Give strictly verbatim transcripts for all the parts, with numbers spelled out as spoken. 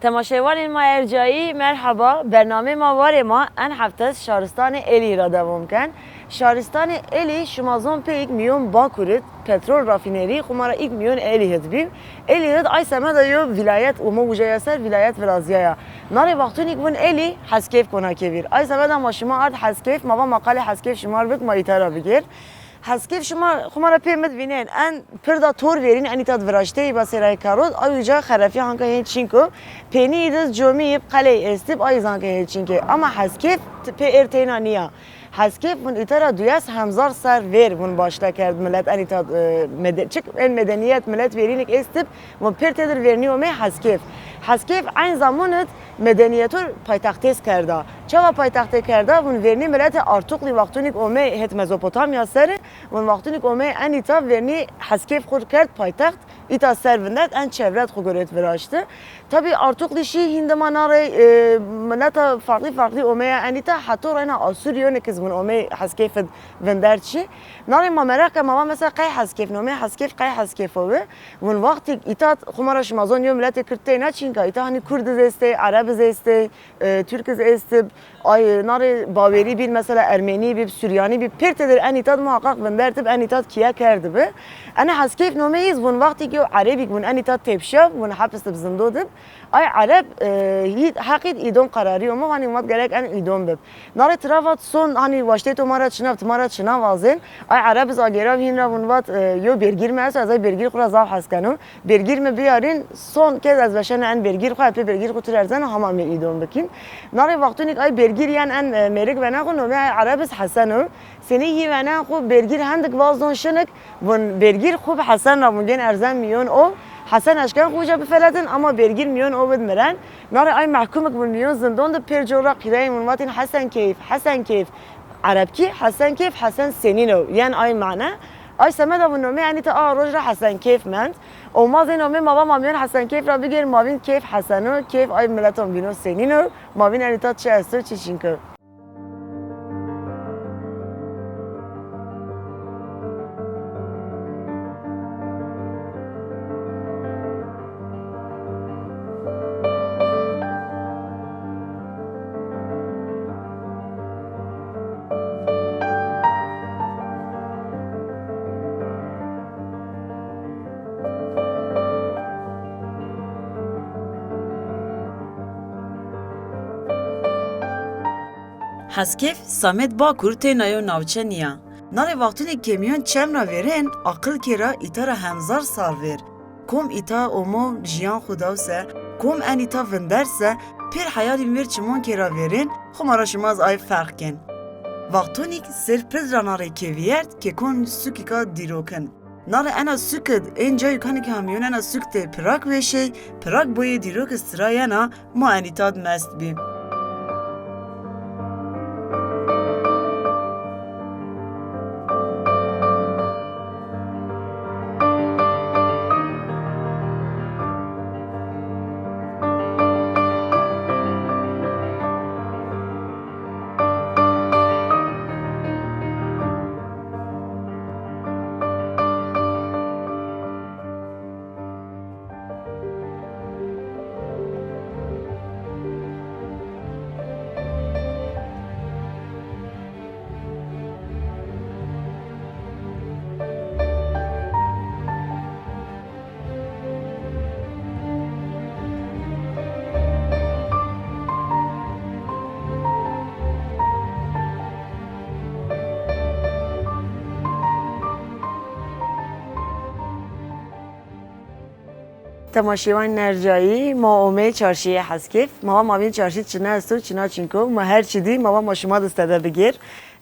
Temaşevanên ma ercayî, merheba. Bernameyê ma warê ma en heftes şaristanê Êlîhî ra dewam ken. Şaristanê Êlîh, şima zon pêyîk mîyon Bakur id, petrol rafînerî, xwu ma ra îk mîyon Êlîh id bî. Êlîh id ay semeda yo vîlayet, omo uca ya ser vîlayet virazîyaya. Narê wextûnîk vûn Êlîh, Heskêf kona ke vîr. Ay semeda ma şima ard Heskêf, ma va ma qalê Heskêf şima r bik, ma îta ra bigêr. Heskêf şima xwu ma ra pê mi d vînên, en pirda tor vêrîn, en îta d viraşteyî ba sêrayê karod, ay uca xerefî hanka hên çînk o. Pênîyî di z comîyî b qeleyî êstî b, ay zî hanka hên çînk ê. Ama Heskêf t-, pê êr teyna nîya. Heskêf vûn îta ra duyes hemzar serr vêr vûn başle kerd milet en îta d, e, mede-, çik en medenîyet milet vêrînîk êstî b, vûn pêr têdir vêrnî omey Heskêf. Heskêf eyn zamon id medenîyetor paytextêz kerda. Çawa paytextê kerda? Vûn vêrnî miletê Artuklî wextûnîk omey hêt Mezopotamya serî, vûn wextûnîk omey en îta vêrnî Heskêf xwu r kerd paytext, îta ser vindert, en çevre d xwu gurêt viraşti. Tabî Artuklî şî hîn dima narê, e, mileta farklî farklî omeya en îta, heto reyna Asûrîyonî ki zî vûn omey Heskêf id vindert şî. Narê ma meraq ke ma va mesela qey Heskêf, nomeyê Heskêf qey Heskêf o bi? Vûn wextîk îta d xwu ma ra şima zon yo miletê Kurd teyna çînka, îta hanî Kurd iz êstê, Ereb iz êstê, e, Türk iz êstib, ay, narê Bawerî bîn, mesela Ermenî bîb, Suryanî bîb, pêr têdir en îta d muheqeq vindertib, en îta d kîye kerdibi. Ene Heskêf nomeyî z vûn wextîk yew Erebîk vûn en îta d tepşiya, vûn hepis dib, zindo dib. Ay Ereb, e, yî, heqî d îdom qerarî omo, hanî vat gerek en îdom bib. Narê tira vat son, hanî waştê to ma ra çina, ti ma ra çina vazên. Ay Ereb iz agêrav hîn ra vûn vat, e, yo bêrgîr mi esto, ez ay bêrgîr xwu ra zaf hes keno. Bêrgîr mi biyarîn, son kez ez veşena en bêrgîr xwu, ez pê bêrgîr xwu tu ra erzena, hama mi îdom bikîn. Narê wextûnîk ay bêrgîr yen en, e, mêrik vena xwu, nomê ay Ereb iz Hesen o. Senî yî vena xwu bêrgîr hendik vazdon şinik, vûn bêrgîr xwu bi Hesen ra vûn gên erzen mîyon o. Hesen eşken xwu uca bifeletin, ama bêrgîr mîyon o vid miren. Narê ay mehkûmik vûn mîyon zindon di pêr cor ra qîreyên vûn vatîn Hesen keyf, Hesen keyf. Erebkî Hesen keyf, Hesen senîn o. Yen ay mane. Ay semeda vûn nomê enî ti a roj ra Hesen keyf mend. O ma zê nomê ma va ma mîyon Hesen keyf ra bigêr, ma vîn keyf Hesen o, keyf ay mileton bîno senîn o, ma vîn enî ta çi esto, çi çînk o. Heskêf samêd Bakur teyna yo nawçe nîya. Narê wextûnê ke mîyon çem ra vêrên, aqil kê ra îta ra hemzar sal vêr. Kom îta omo jîyan xwu daw se, kom en îta vindert se, pêr heyalîn vêr çimon kê ra vêrên, xwu ma ra şima zî ay ferq kên. Wextûnîk sêr pird ra narê ke vîyert, ke kon sukîka dîrokin. Narê ena suk id, ên cayû kanî ke ha mîyon ena suk de pirak weşey, pirak boyê dîrok iz tira yena, ma enî ta d mest bî. Temaşevanên ercayî, ma omey çarşîyê Heskêf. Ma va ma vîn çarşî çina esto, çina çînk o. Ma her çî dî, ma va ma şima di stede bigêr.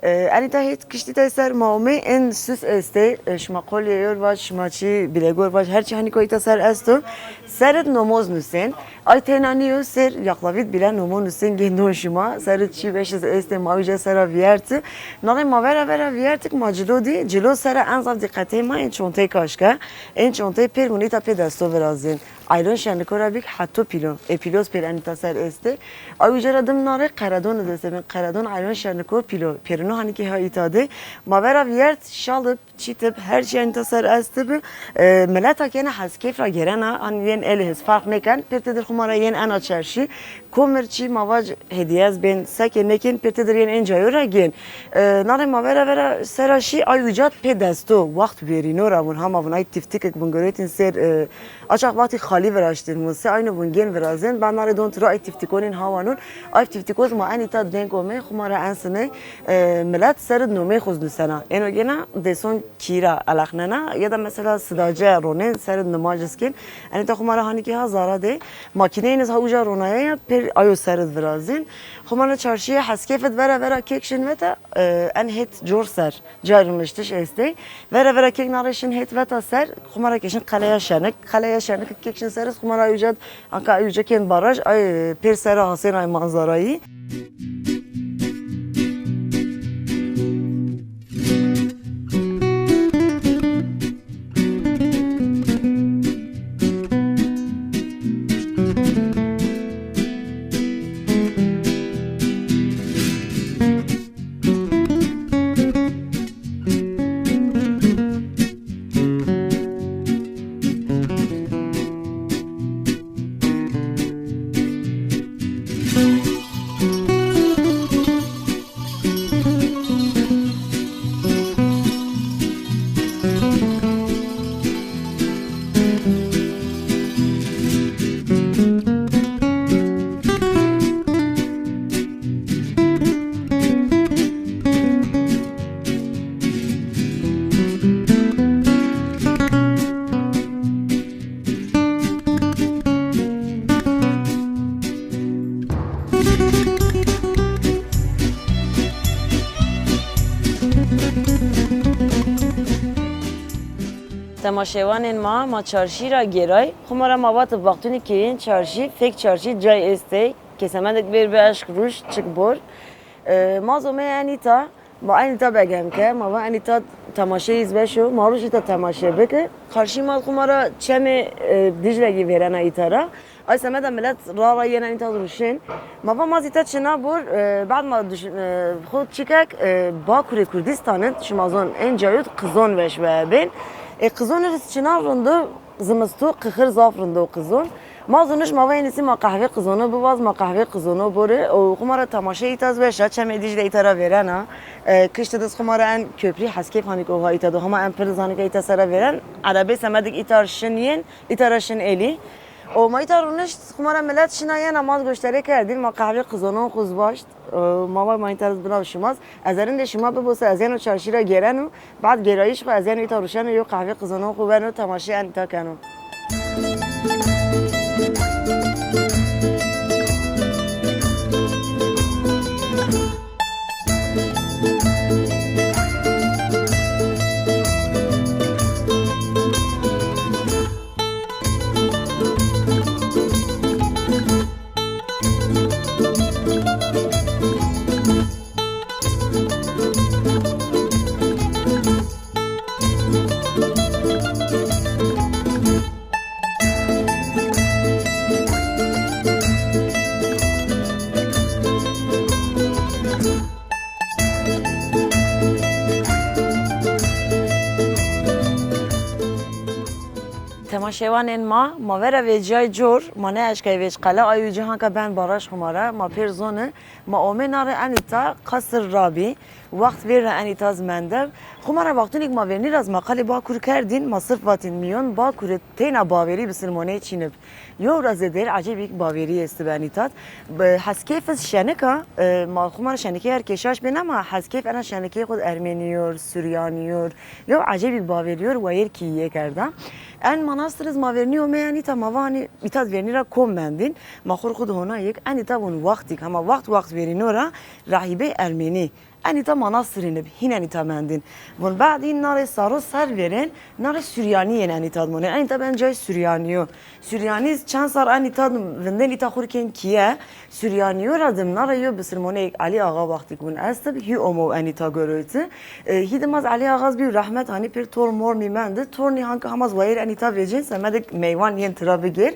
E, enî ta hêt kiştî tay ser ma omey, ên sus estê. E, şima qolîye yor vaj, şima çî bîlegor vaj, her çî hanî ko îta ser esto. Ser id nomoz nusên. Ay teyna nîyo, sêr yaqlavît bîle nomo nusên gêndon şima. Ser id çî beş iz estê, ma uca sera vîyerti. Nanê ma vera vera vîyertik, ma cilo dî. Cilo sera en zaf dîqetê ma ên çonteyê kaşke. Ên çonteyê pêr vûn îta pê desto virazên. Aylon şenliko ra bîk heto pîlo. Ê pîloz pêr enî ta ser estê. Ay uca ra dim narê qeredon id estê. Bin qeredon aylon şenliko pîlo. Pêrino Hanî ke ha îta de. Ma vera vîyert şal ib, çît ib, her çî enîta ser est bi. E, mileta ke ena heskêf ra gêrena, hanî yên elê his farq nêken, pêr têdir xwu ma ra yên ena çarşî. Komir çî ma vac hêdîyez bên, seke nêkên, pêr têdir yên ên cayo ra gên. E, nanê ma vera vera sera şî, ay uca d pê desto, waxt verîno ra vun, hama vun, ay tîftîkik vun girotîn ser, e, a çax wextî xalî viraştîn vun, se ayno vun gên virazên, ben nanê don tiro ay tîftîkonîn hawanun. Ay tîftîko zî ma enîta denk omê, xwu ma ra en sinê, e, milet ser id nomeyê xwu zî nusena. Êno gêna dêson kî ra eleqnena, ya da mesela sidace ronên ser id nimaj iz kên. Enîta xwu ma ra hanî ke ha zara de, makîneyên iz ha uca ronaye ya, pêr ayo ser id virazên. Xwu ma ra çarşîye heskêf id vera vera kêk şin veta, e, en hêt cor ser. Cay rûniştiş estê. Vera vera kêk narê şin hêt veta ser, xwu ma ra kê şin Qeleya Şenik. Qeleya Şenik kêk şin ser iz, xwu ma ra uca d, anka uca kên baraj, ay pêr sera hasên ay manzarayî. Temaşevanên ma, ma çarşî ra gêray. Xwu ma ra ma vatib wextûnî ke yên çarşî, fek çarşî cay estê, ke semedik bêr bieşq rûş çik bor. E, ma zomê enîta, ma enîta begem ke, ma va enîta temaşeyî iz weş o, ma rûş îta temaşe bike. Qarşî ma xwu ma ra çemê, e, Dîcle kî vêrena îta ra. Ay semeda milet ra ra yena înta ruşên. Ma va ma zî îta çina bor, e, bad ma düşün, e, xo çikek, e, Bakurê Kurdîstanî, şima zon, en cayû qizon weş ve bên. E, qizon rind çina rind o, zimisto qixir zaf rind o qizon. Ma zoniş ma va en îsî ma qehvê qizonî bivaz, ma qehvê qizonî borê. O xo ma ra temaşe îta zî weş a, çemê Dîcle îta ra vêrena. E, kiştî de zî xo ma ra en köprü Heskêf hanî ke o ha îta do, hama en pir zanî ke îta sera vêren. Erebê semedik îta şin yên, îta ra şin elî. O ma îta rûnişt, xwu ma ra milet şina yena, ma goştarê kerdîn, ma qehvê qizonon xwu zî waşt. E, ma va ma înteres binav şima zî. Ez erindê şima bibo se ez yeno çarşî ra gêreno, bad gêrayîş xwu ez yeno îta ruşeno, yo qehvê qizonon xwu weno, temaşê enîta keno. Temaşevanên ma, ma vera vecîyay cor, ma nêeşkay vêc qele, ay uca hanka ben baraj xwu ma ra, ma pêr zoni, ma omê nare enîta qesir ra bî, waxt vêr ra enîta zî mende. Xwu ma ra wextûnî ke ma vernî ra zî ma qalê Bakur kerdîn, ma sirf vatîn mîyon Bakurî teyna bawerî bisilmoney çîn ib. Yew ra zêdêr ecêbîk bawerî estib enîta d. Bi Heskêf iz şenik a, e, ma xwu ma ra şenikê her kêşaş bên ama Heskêf ena şenikê xwu d Ermenî yor, Suryanî yor, yew ecêbîk bawerî yor, wayêr kî yê kerda. En manastir iz ma vernî omê enîta ma va hanî îta d vernî ra kom mendîn, ma xwu rê xwu d hona yek, enîta vun wextîk, hema wext wext verîno ra rahîbê Ermenî enîta manastirîn ib, hîn enîta mendîn. Vun bad hîn nare saro ser vêrên, nare Suryanî yên enîta d monê. Enîta ben cay Suryanî yo. Suryanî çend sar enîta d vindên îta xwu rê kên kîye. Suryanî yo ra dim nare yo bisilmoneyêk Elî Axa wextîk vun estib, hî omo enîta goroyti. E, hî dim az Elî Axa z bî rehmet, hanî pêr torn morn mî mendi. Tornî hanka hema z wayêr enîta vecên, semedik meywan yên tira bigêr.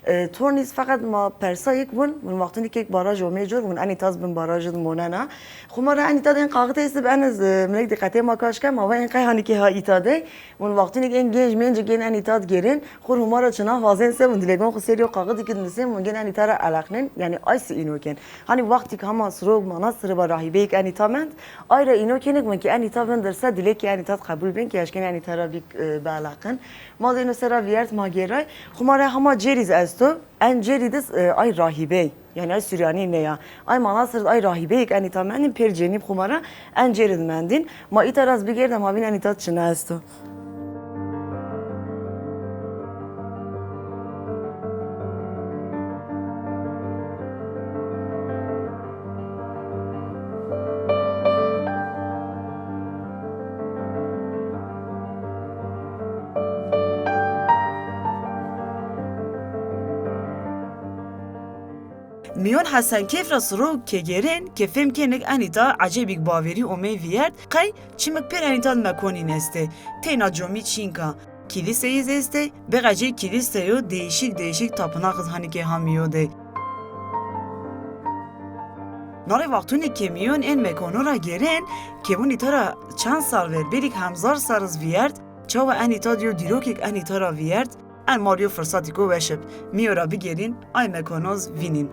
E, tornî z feqet ma persayêk vun, vun wextûnî kêk baraj omê cor, vun enîta z bin baraj id monena. Xwu ma ra enîta Ên kaxit estib, en ez, e, minek dîqetê ma kaş ke, ma va ên qey hanî ke ha îta de. Vun wextûnî ke ên genc mencik ên en îta de gêrên, xur huma ra çina vazên se, vun dilek van xu ser yo kaxit kid nisên, vun gên en îta ra eleqnên, yanî ay si îno kên. Hanî wextî ke hema sirok, manastir va rahîbeyîk en îta mend, ay ra îno kênik vun ke en îta vindir se, dilekê en îta de qebul bên ke eşkên en îta ra bîk, e, bieleqin. Ma zî êno ser ra vîyert ma gêray. Xuma ra hema cêrî zî esto. En cêrî de, e, ay rahîbey. Yanî ay Suryanî nê ya. Ay manastir ay rahîbeyêk en îta mendîn pêr cenîb xwu ma ra en cêrî de mendîn. Ma îta ra zî bigêrda ma vîn en îta de çina esto. Mîyon Hesenkeyf ra sirok ke gêrên, ke fêm kênik en îta ecêbîk bawerî omey vîyert, qey çimik pêr en îta de mekonîn estê. Teyna comî çînka. Kîlîseyî zî estê, bêqecê kîlîseyo değişik değişik tapınak zî hanî ke ha mîyo de. Nalê wextûnî ke mîyon ên mekono ra gêrên, ke vûn îta ra çend serr ver, belîk hemzar serr zî vîyert, çawa en îta de yo dîrokêk en îta ra vîyert, en ma rê yo firsatêko weş ib. Mîyo ra bigêrîn, ay mekono zî vînîn.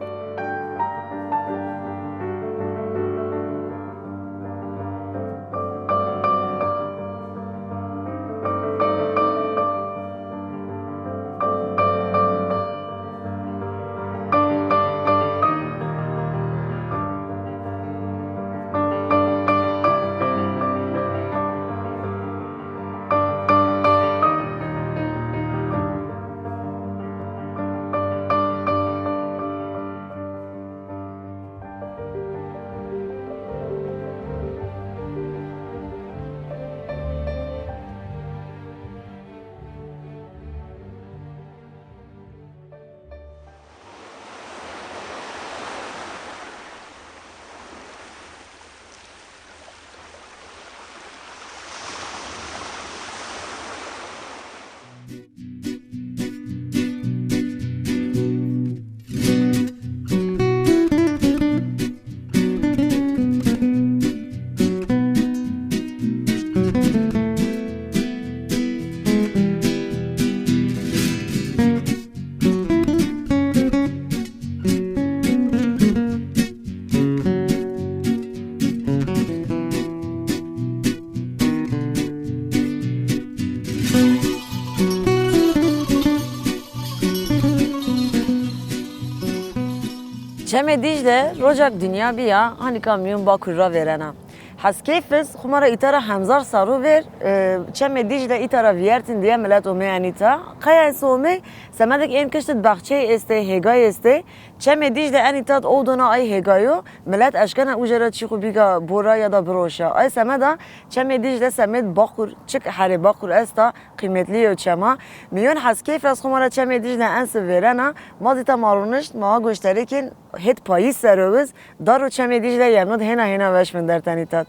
Çemê Dîcle rocak dinya bîya, hanîka mîyon Bakur ra vêrena. Heskeyf iz xwu ma ra îta ra hemzar serrû vêr, e, Çemê Dîcle îta ra vîyertîn diye milet omey enîta. Qey ez omey, semedek ên kişt id baxçey estê, hêgay estê. Çemê Dîcle enîta d ow dona ay hêgayo, milet eşkena uca ra çî xwu bîga bora ya da biroşa. Ay semeda Çemê Dîcle semed Bakur, çik herê Bakur esta, qîmetlî yo çema. Mîyon Heskeyf ra xwu ma ra Çemê Dîcle en si vêrena, ma zî ta ma ronişt, ma goştarêkên hêt payîz sero iz, dar û Çemê Dîcle yeno d hêna hêna weş vinderten îta d.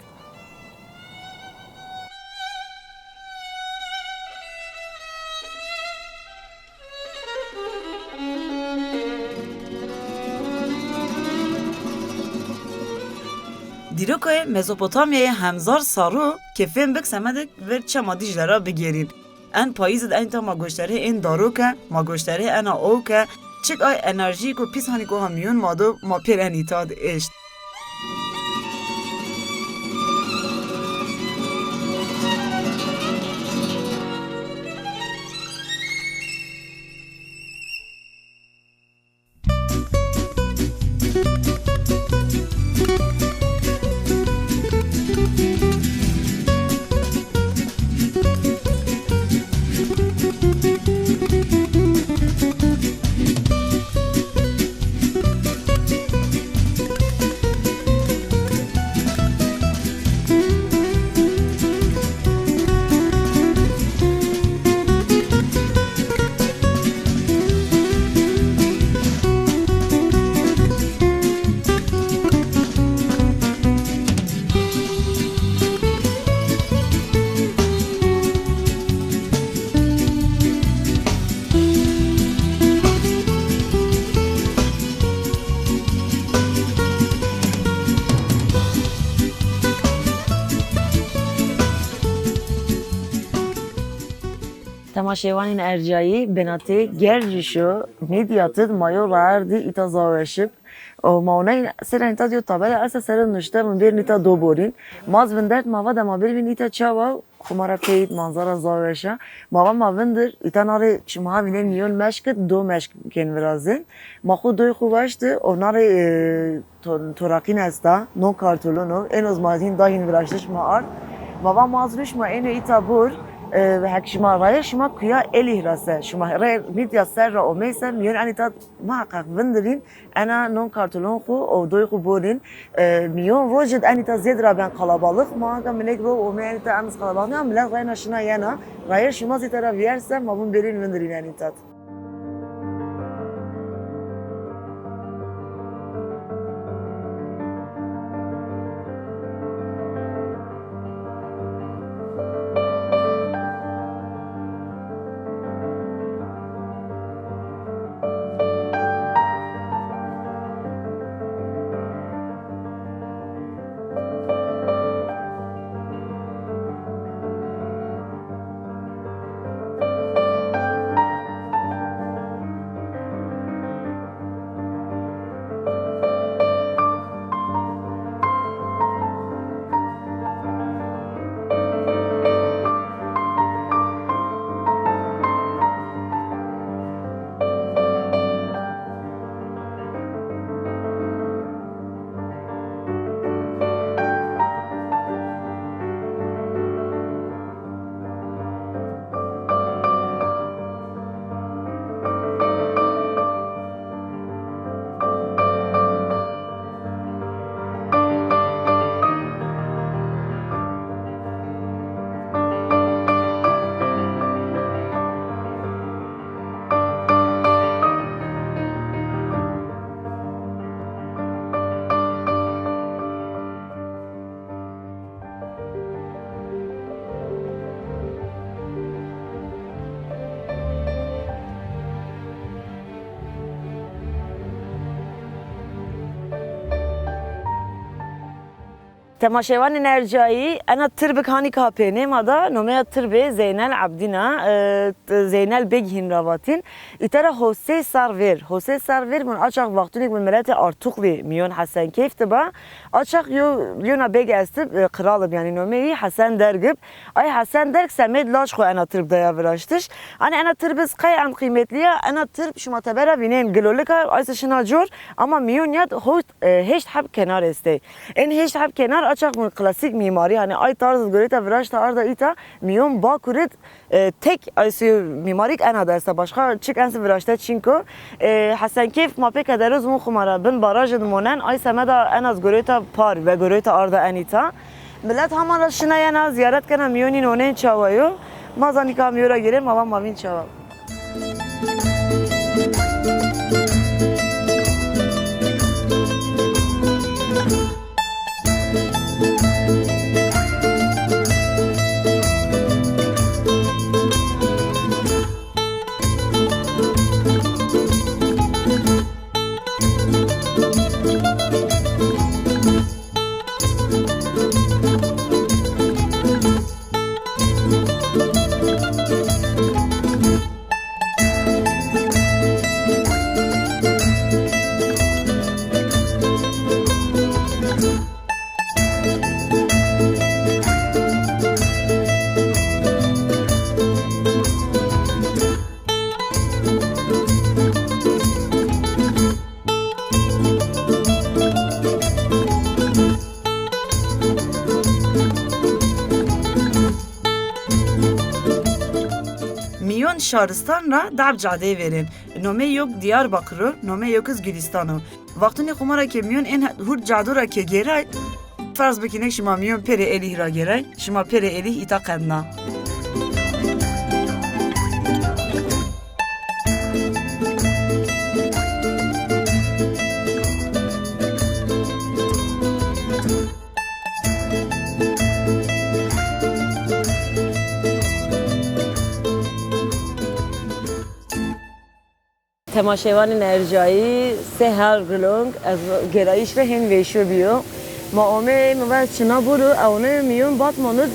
Dîrokoyê Mezopotamyayê hemzar serrû ke fêm bik semedek ver Çema Dîcle ra bigêrîn. En payîz id enîta ma goştarê ên daro ke, ma goştarê ena ow ke, çik ay enerjîko pîs hanîko ha mîyon ma do, ma pêr enîta d eşt. Temaşevanên ercayî, binatê Gercîş û Midyat id ma yo rayer dî îta zaweşib. O ma onay seren îta diyo tabela esta seren nuşte, min bêrin îta do borîn. Ma z vindert, ma va de ma bêrvîn îta çawa, xo ma ra peyît manzara zaweşa. Ma va ma vindir, îta narê çima ha vînên mîyon meşk id, do meşk kên virazên. Ma xo doy xo waşti, o narê, e, to-, toraqîn esta, non kartolon o, êno z ma hîn da hîn viraştiş ma ard. Ma va ma z rû şima êno îta bor, e, hek şima raye şima kuya Elîh ra se, şima rê Midya ser ra omey se, mîyon enî ta muheqeq vindirîn, ena non kartolon xo, o doy xo borîn. E, mîyon roj id enî ta zêd ra ben qalabalix, ma anka minek ro omey enî ta en z qalabalix nîya, milet reyna şina yena, raye şima zî îta ra vîyer se, ma vûn bêrîn vindirîn enî ta. Temaşevanên ercayî, ena tirbik hanî ka pênê ma da, nomeya tirbê Zeynel Ebdîn a, e, Zeynel Beg hîn ra vatîn. Îta ra hosey serr vêr. Hosey serr vêr, min açax wextûnêk min miletê Artuxlî mîyon Hesenkeyf de ba. Açax yo, yona beg estib, e, qiralib, yanî nomeyî Hesen Dergib. Ay Hesen Derg semêd laj xwu ena tirb daya viraştiş. Anî ena tirb iz qey en qîmetlî ya, ena tirb şima teber ra vînên gilolika, ay se şina cor, ama mîyon ya de ho-, e, heşt heb kenar estê. En heşt heb kenar açax min klasîk mîmarî, hanî ay tarz goreta viraşta arda îta, mîyon Bakur id, e, tek ay se mîmarîk ena de esta, başqa çik en se viraşte çin ko. E, Hesenkeyf ma pê kederoz vûn xwu ma ra bin baraj id monen, ay semeda en az goreta par ve goreta arda en îta. Milet hama ra şina yena, zîyaret kena, mîyonîn onên çawa yo. Ma zanî ka mîyo ra gêrên, ma va ma vîn çawa. Mîyon şaristan ra dab cadeyê vêrên. Nomey yok Diyarbakir o, nomey yok iz Gulîstan o. Wextûnê xwu ma ra ke mîyon ên hurd cado ra ke gêray, ferz bikî nek şima mîyon pêrê Elîh ra gêray, şima pêrê Elîh îta qedna. Temaşevanên ercayî, sê her gilong ez gêrayîş ve hên vêşo bîyo. Ma omê, mi va ez çina bûro, ewnê mîyon Batman id,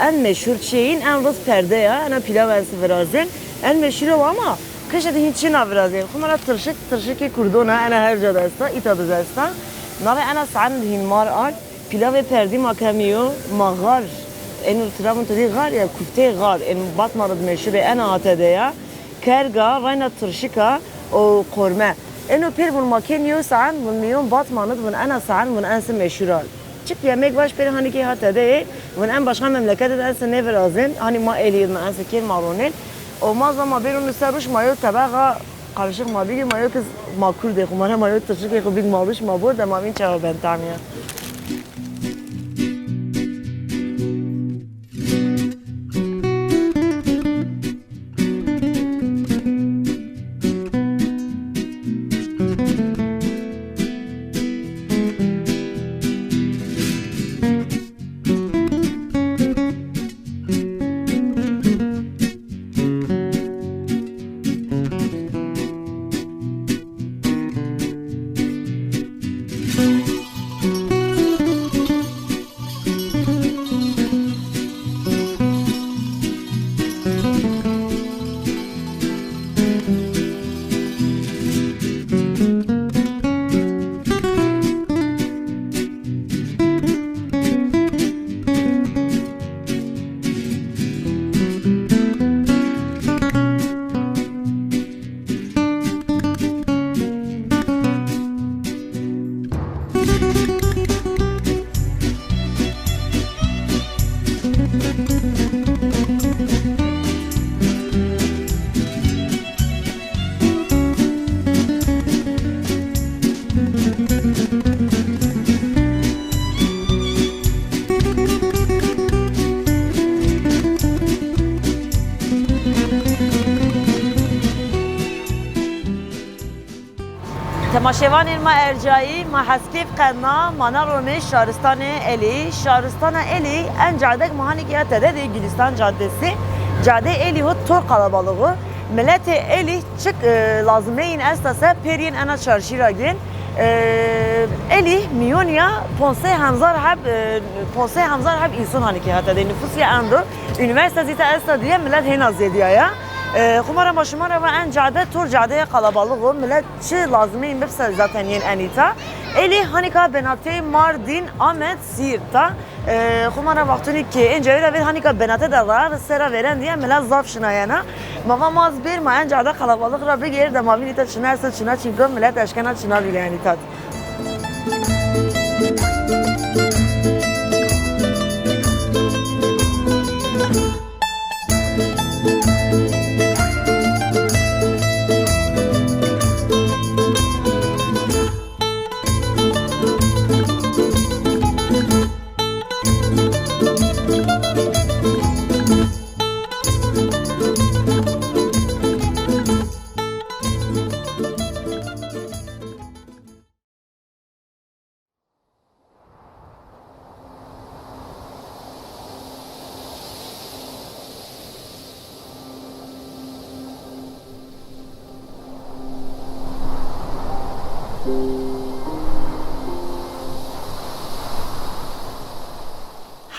En meşhur çiyê yîn en riz perde ya, ena pîlav ez virazên. En meşhur o ama kişê de hîn çina virazên. Xo ma ra tirşik, tirşikê kurdon a, ena her ca de esta, îta de zî esta. Navê ena saen de hîn mar ard. Pîlavê perdî ma kemî yo, ma xar. Eno tira vûn tedî xar ya, kufteyê xar. Eno Batman de meşhur ê, ena a tede ya. Kerga, rayna tirşika û qorme. Eno pêr vûn ma kemî yo saen, vûn mîyon Batman de vûn ena saen vûn en se meşhur a. Çik yemek baş pêr hanî kî ha tede ê, vûn en başka memlekete de en se nêvirazên, hanî ma Êlî de ma en se kêr ma ronên. O ma zî ma bêro nû ser rûş ma yo tebexa karışık ma bîgî, ma yo ki ma kurd ê xo, ma ra ma yo tirşikê xo bîg ma rûş ma bor de ma vîn çawa ben tamî ya. Temaşevanên ma ercayî, ma heskêf qedna, ma na ronê şaristanê Êlî. Şaristana Êlî, en cadek ma hanî ke ya tede de Gülistan Caddesi. Cadê Êlî ho tor qalabalix o. Miletê Êlî çik, e, lazimeyîn esta se pêrîn ena çarşî ra gên. E, Êlî mîyon ya ponsey hezar heb, e, ponsey hezar heb înson hanî ke ya tede. Nufus ya endo. Unîversîte zî îta esta diye, milet hêna zêdîyaya. E, xo ma ra ma şima ra va en cade tor cadeyê qalabalix o. Milet çi lazimeyîn bib se zaten yên en îta. Êlî hanîka benateyê Mardîn, Amed, Sîrt a. E, xo ma ra wextonî ke ên cayî ra vêr hanîka benate de ra sera vêren diye milet zaf şinayena. Ma va ma zî bêr ma en cade qalabalix ra bigêr de ma vîn îta çina esta, çina çînka milet eşkena çina bîle en îta.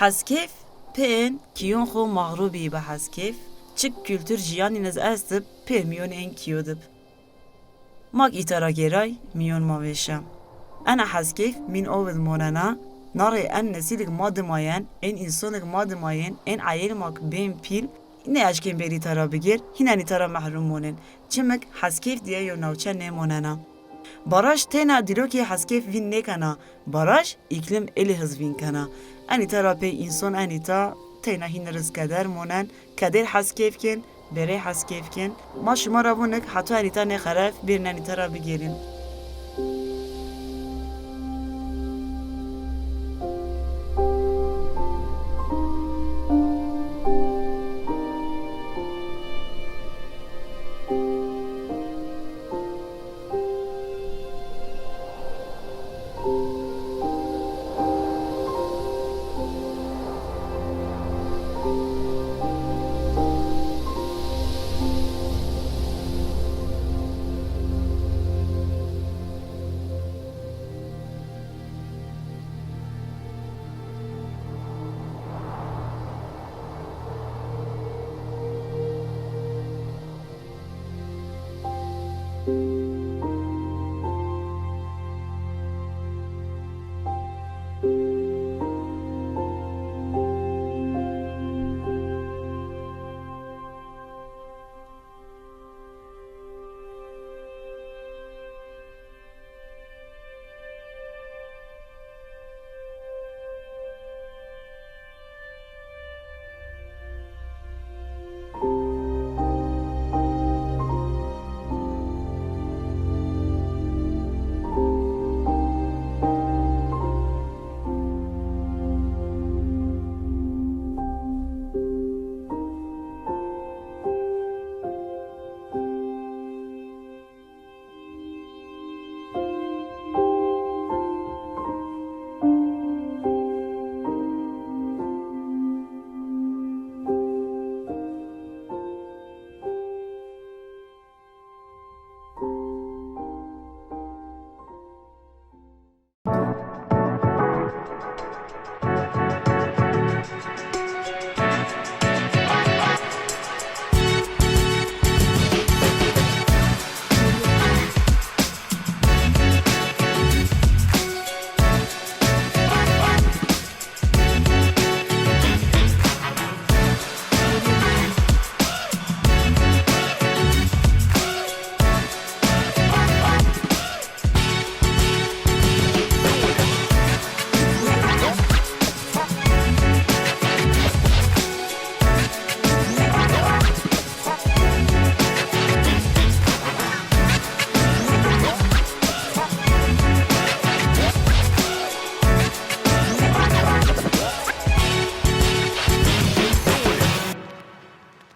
Heskêf, pê ên kîyon xo maxrûbî bi heskêf, çik kultur jiyanîn iz estib pê mîyon ên kîyo dib. Ma kî îta ra gêray, mîyon ma vêşa. Ena heskêf mîn ov id monena, na rê en nesîlik ma dimayen, ên însonik ma dimayên, ên eyêl ma ki bên pîl, nêeşkên bêrî îta ra bigêr, hîn en îta ra mehrûm monên. Çimik heskêf diye yo newçe nêmonena. Baraj têna dîrokê heskêf vîn nêkena, baraj îklim Êlî hizvîn kena. En îta ra pey înson en îta teyna hîn riz keder monen, kedêr heskêf kên, bêrey heskêf kên. Ma şima ra vunik, heto en îta nêxeref, bêrîn en îta ra bigêrîn.